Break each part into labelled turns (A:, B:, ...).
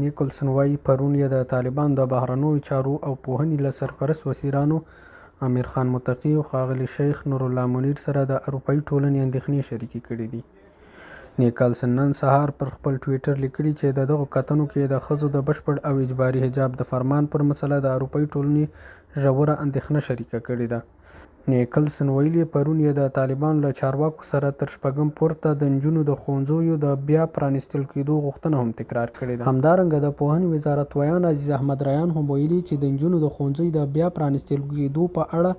A: نیکلسن وايي، پرون یې د طالبانو د بهرنیو چارو او پوهنې له سرپرست وزیرانو امیرخان متقي او ښاغلي شیخ نورالله منیر سره د اروپايي ټولنې اندېښنې شریکې کړې دي. نیکلسن نن سهار پر خپل ټویټر لیکلي چې د دغو کتنو کې د ښځو د بشپړ او اجباري حجاب د فرمان پر مسله د اروپايي ټولنې ژوره اندېښنه شریکه کړې ده. نیکلسن ویلي، پرون یې د طالبانو له چارواکو سره تر شپږم پورته د نجونو د ښوونځیو د بیا پرانیستل کېدو غوښتنه هم تکرار کړې ده. همدارنګه د پوهنې وزارت ویاند عزیز احمد ریان هم ویلي چې د نجونو د ښوونځیو د بیا پرانیستل کېدو په اړه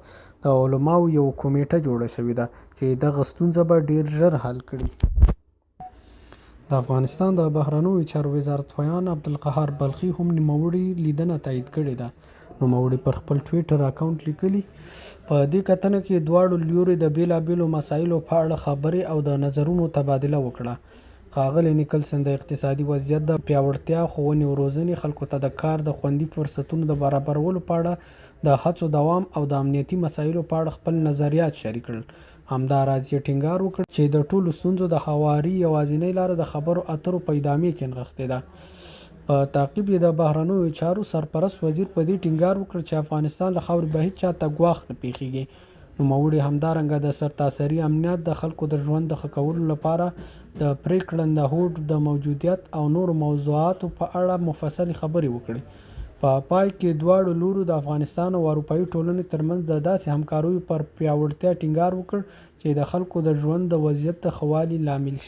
A: د علماوو یوه کمېټه جوړه شوې ده چې دغه ستونزه به ډېر ژر حل کړي. د افغانستان د بهرنیو چارو وزارت ویاند عبدالقهار بلخي هم نوموړې لیدنه تایید کړې ده. نوموړي پر خپل ټویټر اکاونټ لیکلي، په دې کتنه کې دواړو لوري د بېلابېلو مسایلو په اړه خبرې او د نظرونو تبادله وکړه. ښاغلي نیکلسن د اقتصادي وضعیت د پیاوړتیا، ښوونې او روزنې، خلکو ته د کار د خوندي فرصتونو د برابرولو په اړه د هڅو دوام او د امنیتي مسایلو په اړه خپل نظریات شریک کړل. همدا راز یې ټینګار وکړ چې د ټولو ستونزو د هواري یوازینۍ لاره د خبرو اترو په ادامې کې نغښتې ده. په تعقیب یې د بهرنیو چارو سرپرست وزیر په دې ټینګار وکړ چې افغانستان له خاورې به هیچا ته ګواښ نه پېښېږي. نوموړي همدارنګه د سرتاسري امنیت، د خلکو د ژوند د ښه کولو لپاره د پرېکړنده هوډ د موجودیت او نورو موضوعاتو په اړه مفصلې خبرې وکړې. په پای کې دواړو لورو د افغانستان او اروپايي ټولنې ترمنځ د داسې همکاریو پر پیاوړتیا ټینګار وکړ چې د خلکو د ژوند د وضعیت د ښه والي لامل شي.